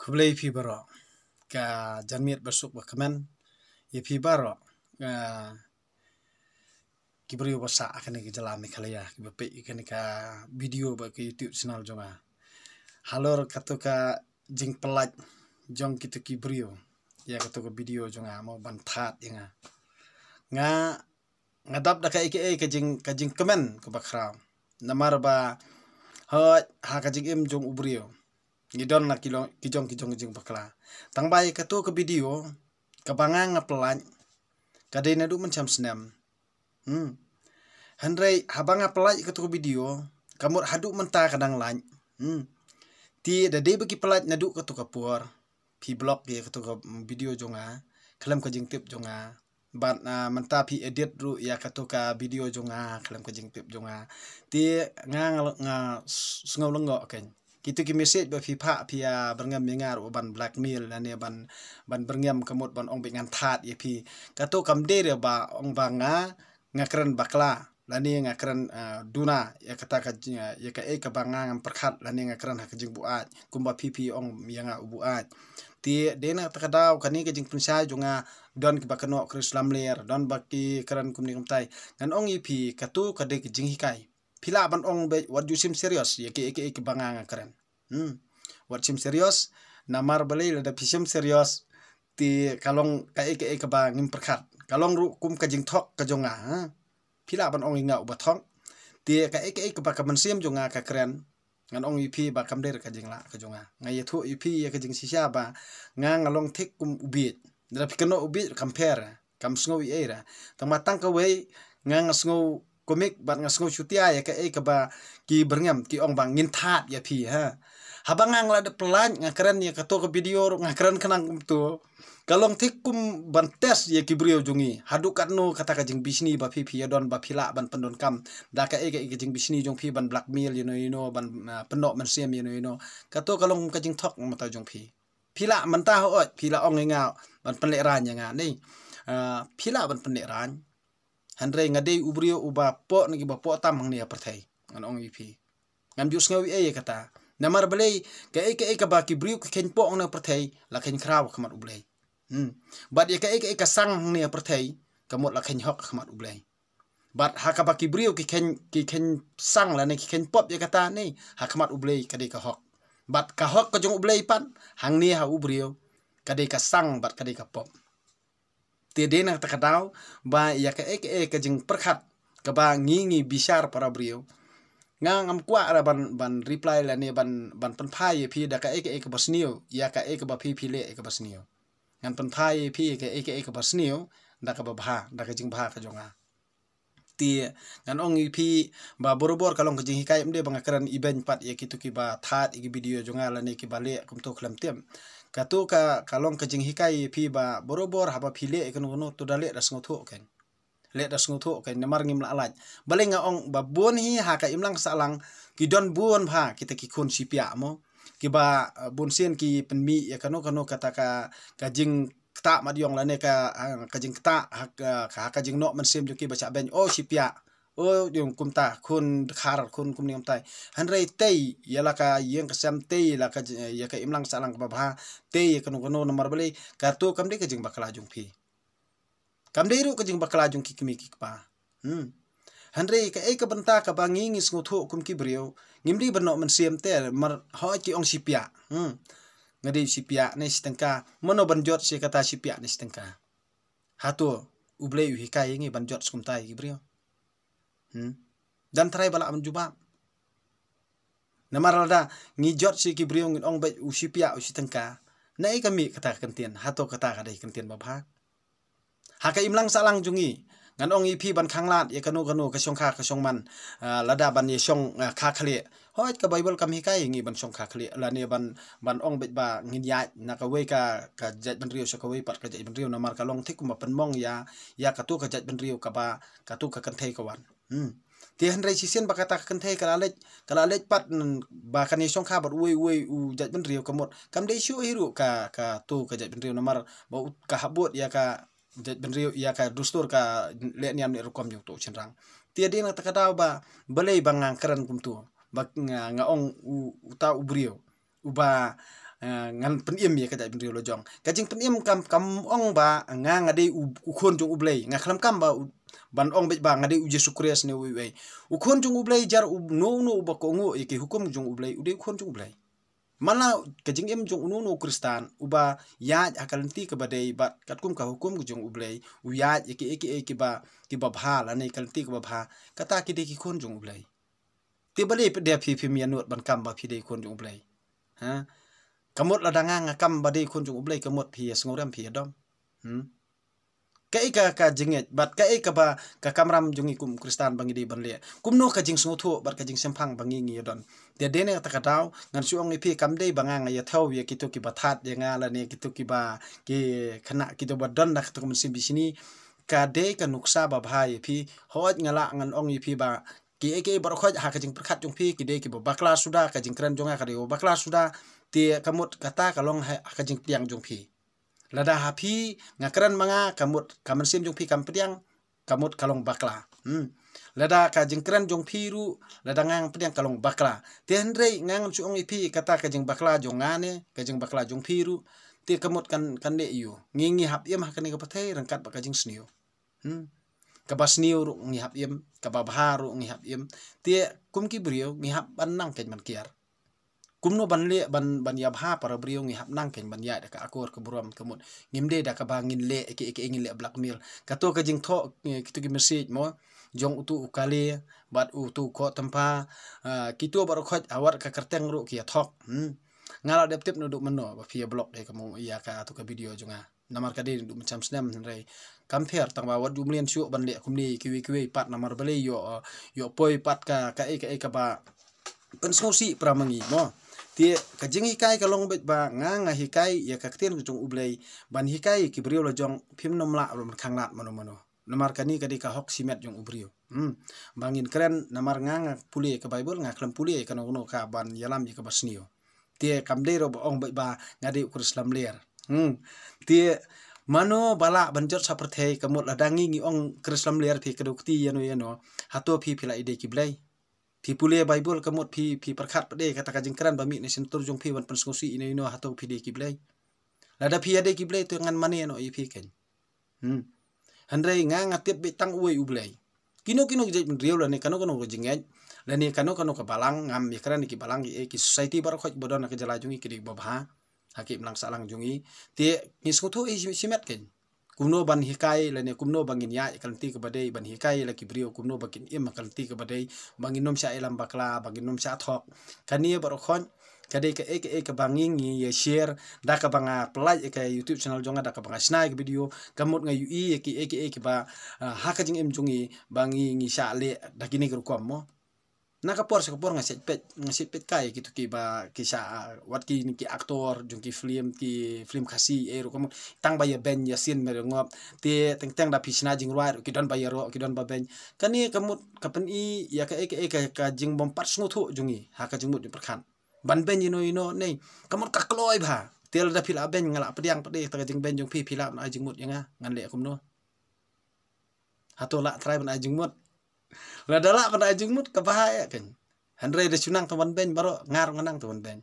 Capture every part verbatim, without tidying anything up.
Khublei phi baroh. Ka janmiet basuk bakmen ïa phi baroh, ah, ki briew ba sah ha kane ka jylla Meghalaya, kiba peit ïa kane ka video bad ka YouTube channel jong nga. Halor kato ka jingpyllait jong kito ki briew ïa kato ka video jong nga, mo, ban thad ïa nga. Nga nga dap da kaei kaei ka jing, ka jingkmen kaba khraw. Namar ba, hooid, ha ka jingim jong u briew, ngi don la ki long, ki jong, ki jong, ki jingbakla. Tang ba ïa kato ka video kaba nga, nga pyllait, ka dei naduh mynshem snem. Hmm. Hynrei haba nga pyllait ïa kato ka video, ka mut haduh mynta ka dang lait. Hmm. Te da dei ba ki pyllait naduh kato ka por, phi block ïa kato ka video jong nga khlem ka jingtip jong nga. Bad, ah, mynta phi edit ruh ïa kato ka video jong nga khlem ka jingtip jong nga. Te nga, nga, nga s-, sngew lyngngoh keiñ. Kito ki message ba phi phah, phi ïa byrngem ïa nga ruh ban blackmail lane ban, ban byrngem ka mut ban ong beit ngan thad ïa phi. Kato kam dei re ba ong ba nga, nga kren bakla lane nga kren, ah, duna ïa kata ka jing, ïa kaei kaba nga ngam pyrkhat lane nga kren ha ka jingbuaid kumba phi phi ong ïa nga u buaid. Te dei na kata ka daw kane ka jingpynshai jong nga, don kiba kynnoh kris lamler, don ba ki kren kumne kumtai. Ngan ong ïa phi, kato ka dei ka jinghikai. Phi lah ban ong beit wat ju shim serious ïa kaei kaei kaba nga nga kren. Hmm. Wat shim serious, namar balei lada phi shim serious te ka long kaei kaei kaba ngim pyrkhat. Ka long ruh kum ka jingthok ka jong nga, ha. Phi lah ban ong ïa nga uba thok. Te kaei kaei kaba ka mynsiem jong nga ka kren, ngan ong ïa phi ba kam dei re ka jinglah ka jong nga. Nga ïathuh ïa phi ïa ka jingshisha ba nga, nga long thik kum u bieit. Lada phi kynnoh u bieit kam pher, kam sngew ei ei re. Tang ma tang kawei, nga, nga sngew kumne bad nga sngew shutia ïa kaei kaba ki byrngem ki ong ba ngin thad ïa phi, ha. Haba nga, nga la dep pyllait, nga kren ïa kato ka video ruh nga kren khnang kumto. Ka long thik kum ban test ïa ki briew jong ngi. Haduh katno kata ka jingbishni ba phi phi ïa don ba phi lah ban pyndonkam da kaei kaei ka jingbishni jong phi ban blackmail ïano ïano, ban, ah, pynnoh mynsiem ïano ïano. Kato ka long ka jingthok mynta jong phi. Phi lah mynta, hooid, phi lah ong ïa nga ban pynlehraiñ ïa nga, ne. Ah, phi lah ban pynlehraiñ. Hynrei nga dei u briew uba poh na kiba poh tam hangne ha pyrthei, ngan ong ïa phi. Ngam ju sngew ei ei ïa kata. Namar balei, kaei kaei kaba ki briew ki kheiñ poh hangne ha pyrthei la kheiñ khraw ha khmat U Blei. Hmm. Bad ïa kaei kaei ka sang hangne ha pyrthei, ka mut la kheiñ hok ha khmat U Blei. Bad ha kaba ki briew ki kheiñ, ki kheiñ sang lane ki kheiñ pop ïa kata, ne, ha khmat U Blei ka dei ka hok. Bad ka hok ka jong U Blei pat hangne ha u briew ka dei ka sang bad ka dei ka pop. Te dei na kata ka daw ba ïa kaei kaei ka jingpyrkhat kaba ngi, ngi bishar para briew, nga ngam kwah re ban, ban reply lane ban, ban pynphai ïa phi da kaei kaei kaba sniew, ïa kaei kaba phi phi leh ïa kaba sniew. Ngan pynphai ïa phi ïa kaei kaei kaba sniew da kaba bha, da ka jingbha ka jong nga. Te ngan ong ïa phi ba barabor ka long ka jinghikai, ym dei ba nga kren ibeiñ pat ïa kito kiba thad ïa ki video jong nga lane kiba leh kumto, khlem tip. Kato ka, ka long ka jinghikai ïa phi ba barabor haba phi leh ïa kano kano to da leh da sngewthuh keiñ. Leh da sngewthuh keiñ, namar ngim lah lait. Balei nga ong ba bun hi ha ka imlang sahlang ki don bun bha kita ki khun shipiah, mo. Kiba, eh, bun sien ki pynmih ïa kano kano kata ka, ka jing ktah mat ïong lane ka, ah, ka jingktah ha ka, ha ka jingnoh mynsiem jong ki ba shah beiñ, o shipiah, o jong kumta, khun dkhar, khun kumne kumtai. Hynrei tei ïa la ka ïing ka sem, tei ïa la ka ji-, ïa ka imlang sahlang kaba bha, tei ïa kano kano, namar balei, kato kam dei ka jingbakla jong phi. Kam dei ruh ka jingbakla jong ki kmie ki kpa. Hmm. Hynrei kaei ka bynta kaba ngi, ngi sngewthuh kum ki briew, ngim dei ban noh mynsiem te, mar hooid ki ong shipiah. Hmm. Nga dei shipiah ne shi tyngka, mano ban jot shi kata shipiah ne shi tyngka? Hato U Blei u hikai ïa ngi ban jot shi kumta ïa ki briew? Hmm. Don trai ba lah ban jubab. Namar lada ngi jot shi ki briew ngin ong beit u shipiah, u shi tyngka, naei ka mih kata ka kyntien? Hato kata ka dei ka kyntien ba bha? Ha ka imlang sahlang jong ngi, ngan ong ïa phi ban khanglad ïa kano kano ka shongkha ka shongman, ah, lada ban ïa shong, ah, kha khlieh. Hooid ka Baibl kam hikai ïa ngi ban shong kha khlieh lane ban, ban ong beit ba ngin ïaid na kawei ka, ka jaitbynriew sha kawei pat ka jaitbynriew, namar ka long thik kumba pynmong ïa, ïa kato ka jaitbynriew kaba kato ka kynthei ka wan. Hmm. Te hynrei shisien ba kata ka kynthei ka la leit, ka la leit pat, mm, ba kan ïa shongkha bad uwei uwei u jaitbynriew, ka mut kam dei shuh hi ruh ka, kato ka jaitbynriew, namar ba u, ka hap bud ïa ka jaitbynriew, ïa ka dustur, ka leh niam leh rukom jong uto u shynrang. Te dei na kata ka daw ba balei ba nga kren kumto, ba nga, nga ong u, uta u briew uba, Ah, ngan pynim ïa ka jaitbynriew la jong. Ka jingpynim kam, kam ong ba nga, nga dei u, u khun jong U Blei. Nga khlem kam ba u, ban ong beit ba nga dei U Jisu Khrist ne uei uei. U khun jong U Blei jar uno uno uba kohnguh ïa ki hukum jong U Blei, u dei u khun jong U Blei. Man la ka jingim jong uno uno u Khristan uba ïaid ha ka lynti kaba dei bad katkum ka hukum jong U Blei, u ïaid ïa kiei kiei kiba, kiba bha lane ka lynti kaba bha, kata ki dei ki khun jong U Blei. Te balei pat de phi, phim ïa nud ban kam ba phi dei khun jong U Blei? Ha? Ka mut lada nga, nga kam ba dei khun jong U Blei, ka mut phi ïa sngewrem, phi ïa dom. Hmm? Kaei ka, ka jingngeit bad kaei kaba ka kamram jong ngi kum Khristan ba ngi dei ban leh? Kumno ka jingsngewthuh bad ka jingshemphang ba ngi, ngi ïa don? Te dei na kata ka daw ngan shu ong ïa phi, kam dei ba nga, nga ïa thew ïa kito kiba that ïa nga lane kito kiba, ki khynnah kito ba don da kato ka mynsiem bishni. Ka dei ka nuksa ba bha ïa phi. Hooid, nga lah ngan ong ïa phi ba kiei kiei baroh khoit ha ka jingpyrkhat jong phi ki dei kiba bakla suda, ka jingkren jong nga ka dei ba bakla suda. Te ka mut kata ka long ha, ha ka jingpdiang jong phi. Lada ha phi nga kren ma nga, ka mut ka mynsiem jong phi kam pdiang, ka mut ka long bakla. Hmm. Lada ka jingkren jong phi ruh, lada nga, nga pdiang, ka long bakla. Te hynrei nga ngan shu ong ïa phi, kata ka jingbakla jong nga ne ka jingbakla jong phi ruh, te ka mut kan, kan leh ïa u. Ngi, ngi hap im ha kane ka pyrthei ryngkat bad ka jingsniew. Hmm. Kaba sniew ruh ngi hap im, kaba bha ruh ngi hap im. Te kum ki briew ngi hap ban nang keiñ ban kiar. Kumno ban leh ban, ban ïa bha para briew, ngi hap nang keiñ ban ïaid da ka akor ka burom, ka mut ngim dei da kaba ngin leh ïa kiei kiei, ngin leh blackmail. Kato ka jingthoh, eh, kito ki message mo jong uto u Kale bad uto u Khohtympa, ah, kito baroh khoit ha wat ka kyrteng ruh ki ïa thok. Hmm. Nga la dep tip naduh mynno ba phi ïa block ïa ka mo, ïa kato ka video jong nga. Namar ka dei naduh mynshem snem, hynrei kam pher, tang ba wat ju mlien shuh ban leh kumne kiwei kiwei pat, namar balei ïoh, ïoh poi pat ka, kaei kaei kaba pynsngewsih para ma ngi mo. Te ka jinghikai ka long beit ba nga, nga hikai ïa ka ktien ka jong U Blei ban hikai ïa ki briew la jong, phim nym lah ruh ban khanglad mano mano. Namar kane ka dei ka hok shimet jong u briew. Hmm. Ba ngin kren, namar nga, nga pule ka Baibl, nga khlem pule kano kano ka ban ïalam ïa kaba sniew. Te kam dei ruh ba ong beit ba nga dei u Khrist lamler. Hmm. Te mano ba lah ban jot sha pyrthei, ka mut lada ngi, ngi ong Khrist lamler, phi kdew kti ïano ïano, hato phi, phi la ïadei ki blei? Phi pule Baibl, ka mut phi, phi pyrkhat pat de kata ka jingkren ba mih na shyntur jong phi ban pynsngewsih ïano ïano, hato phi dei ki blei? Lada phi ïadei ki blei, to ngan mane noh ïa phi keiñ. Hmm. Hynrei nga, nga tip beit tang uwei U Blei. Kino kino ki jaitbynriew lane kano kano ka jingngeit lane kano kano ka balang, ngam ïakren ïa ki balang, ki, eh, ki society baroh khoit ba don ha ka jylla jong ngi ki dei babha ha ki imlang sahlang jong ngi. Te ngi sngewthuh hi shi-, shimet keiñ kumno ban hikai lane kumno ba ngin ïaid ha ka lynti kaba dei, ban hikai ïa la ki briew kumno ba kin im ha ka lynti kaba dei, ba ngin nym shah ïalam bakla, ba ngin nym shah thok. Kane baroh khoit ka dei kaei kaei kaba ngi, ngi ïa share da kaba nga pynlait ïa ka YouTube channel jong nga, da kaba nga shna ïa ka video, ka mut nga ïohi ïa kiei kiei kiba, ah, ha ka jingim jong ngi ba ngi, ngi shah leh da kine ki rukom mo. Na ka por sha ka por nga shait peit, nga shait peit kai ïa kito kiba ki shah, ah, wat ki, ki actor jong ki film, ki film Khasi, eh, rukom, tang ba ïa beiñ ïa sien mer ngop, te teng teng da phi shna jingrwai ruh ki don ba ïaroh, ki don ba beiñ. Kane ka mut ka pyni ïa kaei kaei ka, ka jingbym pat sngewthuh jong ngi ha ka jingmut jingpyrkhat. Ban beiñ ïano ïano ne, ka mut ka kloi bha. Te lada phi lah beiñ, nga lah pdiang pat de kata ka jingbeiñ jong phi, phi lah ban ai jingmut ïa nga, ngan leh kumno? Hato lah trai ban ai jingmut? Lada lah ban ai jingmut, ka bha ïa keiñ. Hynrei da shu nang tang ban beiñ baroh, nga ruh nga nang tang ban beiñ.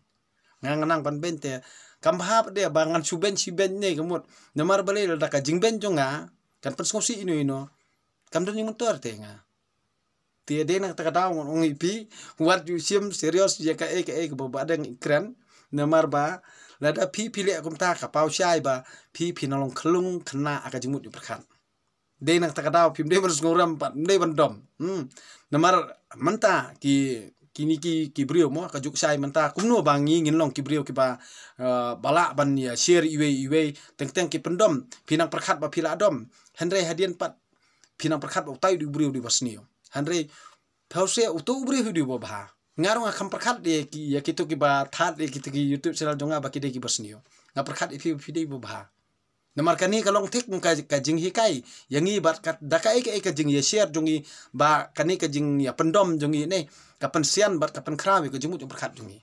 Nga, nga nang ban beiñ te kam bha pat de ba ngan shu beiñ shi beiñ ne, ka mut. Namar balei? Lada ka jingbeiñ jong nga kan pynsngewsih ïano ïano, kam don jingmyntor te nga. Te dei na kata ka daw ngan ong ïa phi, wat ju shim serious ïa kaei kaei kaba, ba dang i kren. Namar ba lada phi, phi leh kumta, ka paw shai ba phi, phi nang long khyllung khynnah ha ka jingmut jingpyrkhat. Dei na kata ka daw phim dei ban sngewrem pat, phim dei ban dom. Hmm. Namar mynta ki, kine ki, ki briew mo, ka juk shai mynta, kumno ba ngi ngin long ki briew kiba, eh, ba lah ban ïa share iwei iwei, teng teng ki pyndom, phi nang pyrkhat ba phi lah dom. Hynrei hadien pat phi nang pyrkhat ba utai u dei u briew u dei ba sniew. Hynrei phewse uto u briew u dei ba bha. Nga ruh nga kham pyrkhat ïa ki, ïa kito kiba that ïa kito ki YouTube channel jong nga ba ki dei kiba sniew. Nga pyrkhat ïa phi, phi dei ba bha. Namar kane ka long thik ka, ka jinghikai ïa ngi bad ka, da kaei kaei ka jingïa share jong ngi, ba kane ka jingïa pyndom jong ngi ne ka pynsian bad ka pynkhraw ïa ka jingmut jingpyrkhat jong ngi.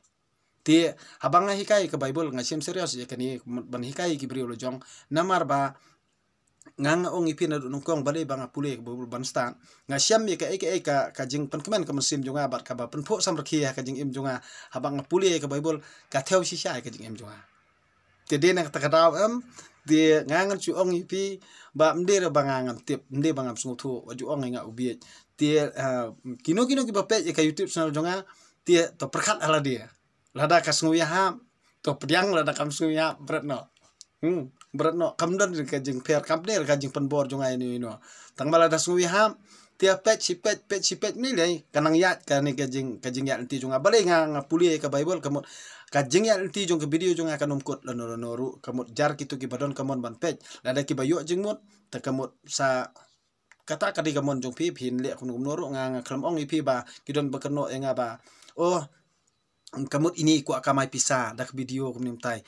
Te haba nga hikai ka Baibl, nga shim serious ïa kane ban hikai ki briew la jong. Namar ba nga nga ong ïa phi naduh nyngkong balei ba nga pule ka Baibl ban stad. Nga shem ïa kaei kaei ka, ka jingpynkmen ka mynsiem jong nga bad kaba pynphuh samrkhie ha ka jingim jong nga. Haba nga pule ïa ka Baibl ka thew shisha ïa ka jingim jong nga. Te dei na kata ka daw em, te nga ngan shu ong ïa phi ba ym dei ba nga ngam tip, ym dei ba ngam sngewthuh, wat ju ong ïa nga u bieit. Te, ah, kino kino kiba peit ïa ka YouTube channel jong nga, te to pyrkhat ha lade. Lada ka sngew ïahap, to pdiang, lada kam sngew ïahap, bret noh. Hmm, bret noh, kam don ka jingpher, kam don ka jingpynbor jong nga ïano ïano. Tang ba lada sngew ïahap, te peit shi peit, peit shi peit, ym lei lei, ka nang ïaid kane ka jing, ka jingïaid lynti jong nga. Balei nga, nga pule ka Baibl, ka mut ka jingïaid lynti jong ka video jong nga kan ym kut lano lano ruh, ka mut jar kito kiba don ka mon ban peit. Lada kiba ïoh jingmut, te ka mut sa kata ka dei ka mon jong phi, phin leh kumno kumno ruh, nga, nga khlem ong ïa phi ba ki don ba kynnoh ïa nga ba, oh, ka mut ine i kwah kamai pisa da ka video kumne kumtai.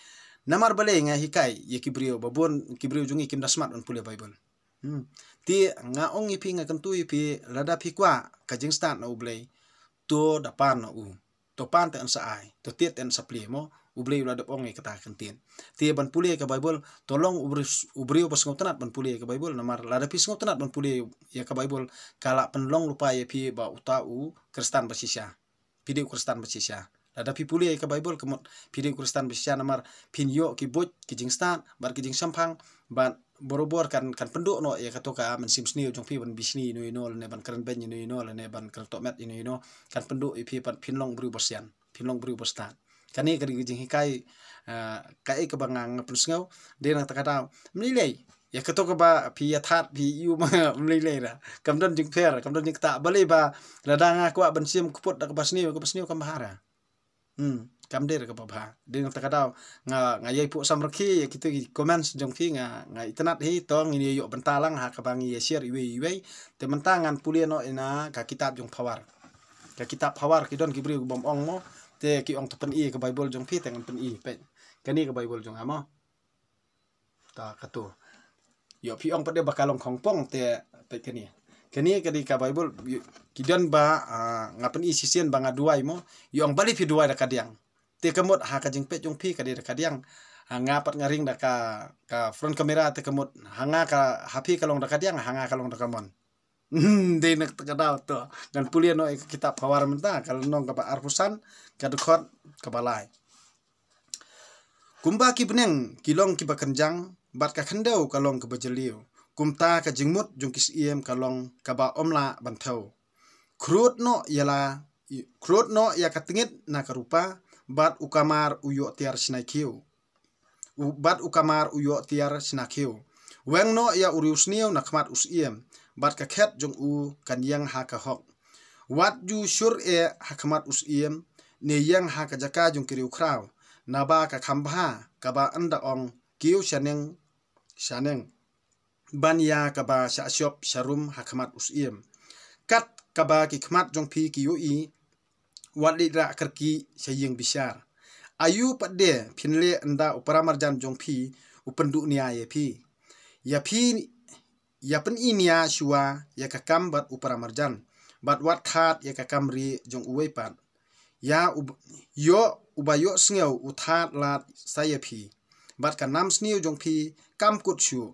Namar balei nga hikai ïa ki briew, ba bun ki briew jong ngi kim da smat ban pule Baibl. Hmm. Te nga ong ïa phi, nga kyntu ïa phi, lada phi kwah ka jingstad na U Blei, to da pan na u. To pan te yn sa ai, to tied te yn sa plie mo, U Blei u la dep ong ïa kata ka ktien. Te ban pule ka Baibl, to long u briew, u briew ba sngewtynnat ban pule ka Baibl, namar lada phi sngewtynnat ban pule ïa ka Baibl, ka la pynlong lypa ïa phi ba uta u Khristan ba shisha. Phi dei u Khristan ba shisha. Lada phi pule ïa ka Baibl, ka mut phi dei u Khristan ba shisha, namar phin ïoh ki buit, ki jingstad bad ki jingshemphang, bad barabor kan, kan pynduh noh ïa kato ka mynsiem sniew jong phi ban bishni ïano ïano, lane ban kren beiñ ïano ïano, lane ban kren tohmet ïano ïano, kan pynduh ïa phi ban phin long briew ba sian, phin long briew ba stad. Kane ka dei ka jinghikai, ah, kaei kaba nga, nga pynsngew, dei na kata ka daw. Ym lei lei ïa kato kaba phi ïa that, phi ïoh ma, ym lei lei ra. Kam don jingpher, kam don jingktah. Balei ba lada nga kwah ban shim kput da kaba sniew, kaba sniew kam bha ra. Hmm, kam dei ra kaba bha. Dei na kata ka daw nga, nga ïai phuh samrkhie ïa kito ki comments jong phi, nga, nga itynnat hi, to ngin ïa ïoh bynta lang ha kaba ngi ïa share iwei iwei. Te mynta ngan pule noh ïa na ka kitab jong Phawar. Ka kitab Phawar, ki don ki briew ki bym ong mo, te ki ong to pyni ka Baibl jong phi, te ngan pyni, peit. Kane ka Baibl jong nga mo. Ta kato. Ïoh phi ong pat de ba ka long khongpong, te peit kane. Kane ka dei ka Baibl, ïoh, ki don ba, ah, nga pyni shisien ba nga duwai mo. Ïoh ong balei phi duwai da kadiang. Te ka mut ha ka jingpeit jong phi ka dei da kadiang. Ha nga pat nga ring da ka, ka front camera, te ka mut ha nga ka, ha phi ka long da kadiang, ha nga ka long da kamon. Hmm, dei na kata ka daw to. Ngan pule noh ïa ka kitab Phawar mynta, ka lynnong kaba arphew san, ka dkhot kaba lai. Kumba ki bneng ki long kiba kynjang, bad ka khyndew ka long kaba jylliew, kumta ka jingmut jong ki syiem ka long kaba ym lah ban thew. Khrud noh ïa la, khrud noh ïa ka tngit na ka rupa, bad u kamar u ïoh tiar shna khiew. U, bad u kamar u ïoh tiar shna khiew. Weng noh ïa u riewsniew na khmat u syiem, bad ka khet jong u kan ïeng ha ka hok. Wat ju shur eh ha khmat u syiem, ne ïeng ha ka jaka jong ki riewkhraw, naba ka kham bha kaba ynda ong kiew shaneng shaneng ban ïa kaba shah shop sharum ha khmat u syiem. Kat kaba ki khmat jong phi ki ïohi, wat leit rah kyrkieh sha ïing bishar. Aïu pat de phin leh ynda u paramarjan jong phi u pynduh nia ïa phi? Ïa phi, ïa pyni nia shuwa ïa ka kam bad u paramarjan, bad wat thad ïa ka kam rieh jong uwei pat. Ïa u, ïoh uba ïohsngew u thad lad sa ïa phi, bad ka nam sniew jong phi kam kut shuh.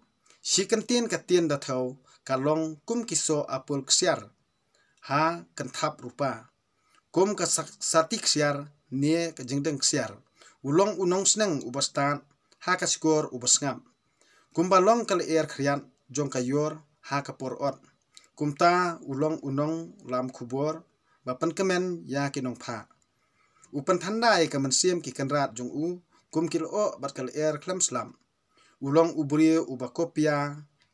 Shi kyntien ka tien da thew ka long kum ki soh apple ksiar ha kynthap rupa, kum ka sa-, sati ksiar ne ka jingdeng ksiar. U long u nongsneng uba stad ha ka shkor uba sngap. Kumba long ka lyer khriat jong ka ïor ha ka por ot, kumta u long u nonglam khubor ba pynkmen ïa ki nongphah. U pynthanda ïa ka mynsiem ki kynrad jong u kum ki lyoh bad ka lyer khlem slap. U long u briew uba kopia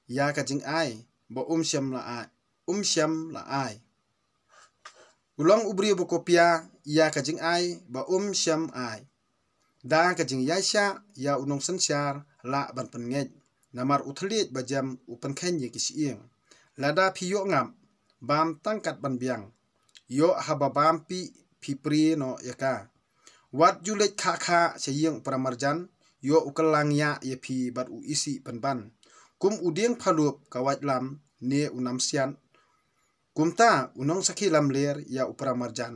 ïa ka jingai ba um shym la ai, um shym la ai. U long u briew ba kopia ïa ka jingai ba um shym ai. Da ka jingïaishah ïa u nongsynshar lah ban pynngeit, namar u thylliej ba jem u pynkheiñ ïa ki shyieng. Lada phi ïoh ngap, bam tang kat ban biang. Ïoh haba bam phi, phi prie noh ïa ka. Wat ju leit khah khah sha ïing u paramarjan, ïoh u kylla ngiah ïa phi bad u isih pynban. Kum u dieng phalup ka waitlam ne u namsiat, kumta u nongsakhi lamler ïa u paramarjan.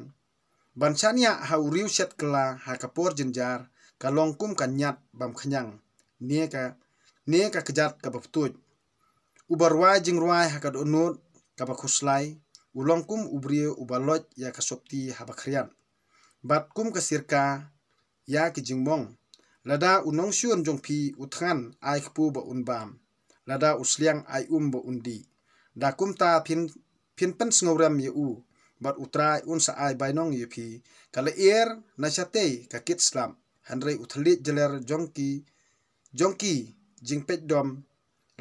Ban shaniah ha u riewshet kylla ha ka por jynjar ka long kum ka ñiat bam khñiang, ne ka, ne ka kjat kaba ptuid. Uba rwai jingrwai ha ka dohnud kaba khuslai, u long kum u briew uba loit ïa ka sopti haba khriat, bad kum ka sirka ïa ki jingmong. Lada u nongshun jong phi u thngan, ai kpu ba un bam. Lada u sliang, ai um ba un dih. Da kumta phin, phin pynsngewrem ïa u, bad U Trai un sa ai bainong ïa phi. Ka lyer na shatei ka kit slap, hynrei u thylliej jler jong ki, jong ki jingpeit dom,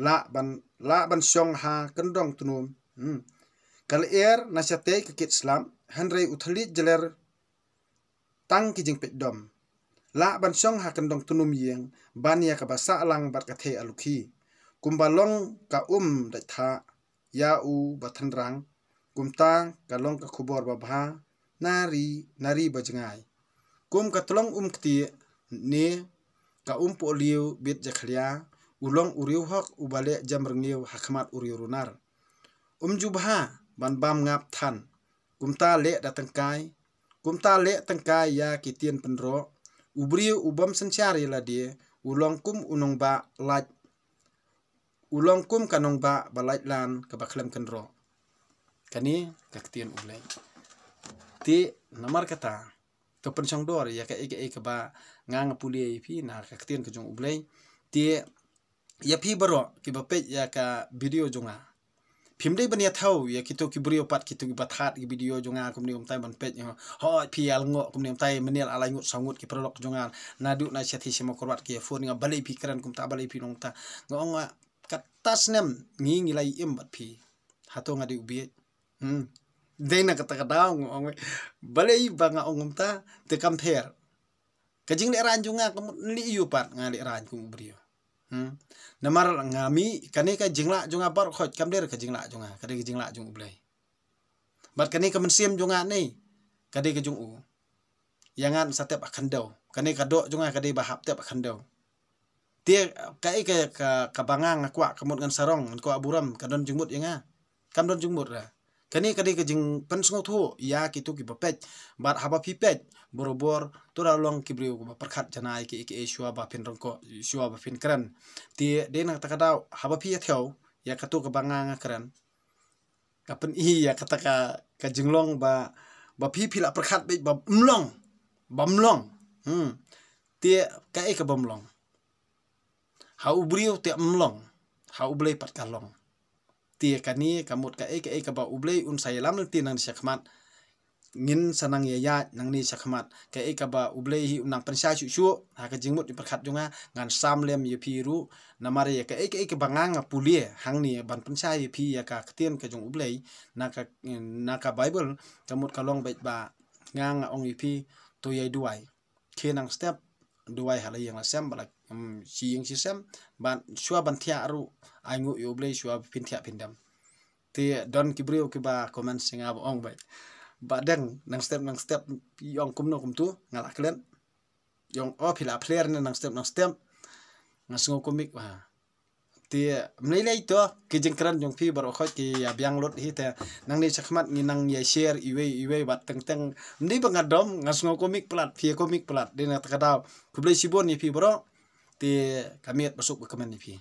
lah ban, lah ban shong ha kyndong tnum. Hmm. Ka lyer na shatei ka kit slap, hynrei u thylliej jler tang ki jingpeit dom. Lah ban shong ha kyndong tnum ïing, ban ïa kaba sah lang bad ka thei alukhi. Kumba long ka um dait thah ïa uba thnrang, kumta ka long ka khubor babha na ri, na ri ba jngai. Kum ka tlong um ktieh ne ka um pohliew bit jakhlia, u long u riewhok uba leh jem rngiew ha khmat u riewrunar. Um ju bha ban bam ngap than. Kumta leh da tyngkai, kumta leh tyngkai ïa ki ktien pynroh. U briew u bym synshar ïa lade, u long kum u nongbah lait, u long kum ka nongbah ba lait lan kaba khlem kynroh. Kane ka ktien U Blei. Te namar kata, to pynshong dor ïa kaei kaei kaba nga nga pule ïa phi na ka ktien ka jong U Blei. Te ïa phi baroh kiba peit ïa ka video jong nga, phim dei ban ïa thaw ïa kito ki briew pat, kito kiba thad ki video jong nga kumne kumtai ban peit, ïa, hoi phi ïa lngoh kumne kumtai, mynne la lai ngut saw ngut ki paralok jong nga, naduh na shathie shimo kyrwat ki ïa phone nga, balei phi kren kumta, balei phi nongta. Nga ong nga, kata snem ngi ngi la im bad phi. Hato nga dei u bieit? Hmm. Dei na kata ka daw nga ong, balei ba nga ong kumta, te kam pher. Ka jinglehrain jong nga ka mut lei ïa u pat nga lehrain kum u briew. Hmm. Namar nga mih, kane ka jinglah jong nga baroh khoit kam dei ka jinglah jong nga, ka dei ka jinglah jong U Blei. Bad kane ka mynsiem jong nga ne, ka dei ka jong u. Ïa ngan sa tep ha khyndew. Kane ka doh jong nga ka dei ba hap tep ha khyndew. Te kaei ka, ka, kaba nga nga kwah, ka mut ngan sarong, ngan kwah burom, ka don jingmut ïa nga? Kam don jingmut re. Kane ka dei ka jingpynsngewthuh ïa kito kiba peit. Bad haba phi peit, borabor to da long ki briew kiba pyrkhat janai ki, ki, shuwa ba phin rangkoh, shuwa ba phin kren. Te dei na kata ka daw, haba phi ïa thaw ïa kato kaba nga nga kren, ka pyni ïa kata ka, ka jinglong ba, ba phi phi la pyrkhat beit ba ym long, ba ym long. Hmm. Te kaei kaba ym long? Ha u briew te ym long, ha U Blei pat ka long. Te kane ka mut kaei kaei kaba U Blei un sa ïalam lynti nangne shakhmat, ngin sa nang ïaid nangne shakhmat. Kaei kaba U Blei hi un nang pynshai shuh shuh ha ka jingmut jingpyrkhat jong nga, ngan sam lem ïa phi ruh. Namar ïa kaei kaei kaba nga nga pule hangne ban pynshai ïa phi ïa ka ktien ka jong U Blei na ka, na ka Baibl, ka mut ka long beit ba nga nga ong ïa phi, to ïai duwai. Khie nang step, duwai ha la ïing la sem, ba la, um, shi ïing shi sem, ban shuwa ban thiah ruh, ai nguh ïa U Blei shuwa phin thiah phin dem. Te don ki briew kiba comment sha nga ba ong beit, Bah Deng, nang step nang step, ïong kumno kumtu, nga la klet. Ïong, oh, phi la pler ne nang step nang step. Nga sngew kumne ba. Te ym lei lei to ki jingkren jong phi baroh khoit ki ïa biang lut hi, te nangne shakhmat ngi nang ïa share iwei iwei bad teng teng. Ym dei ba nga dom, nga sngew kumne palat, phi kumne palat. Dei na kata ka daw, khublei shibun ïa phi baroh. Te ka miet ba suk ba kmen ïa phi.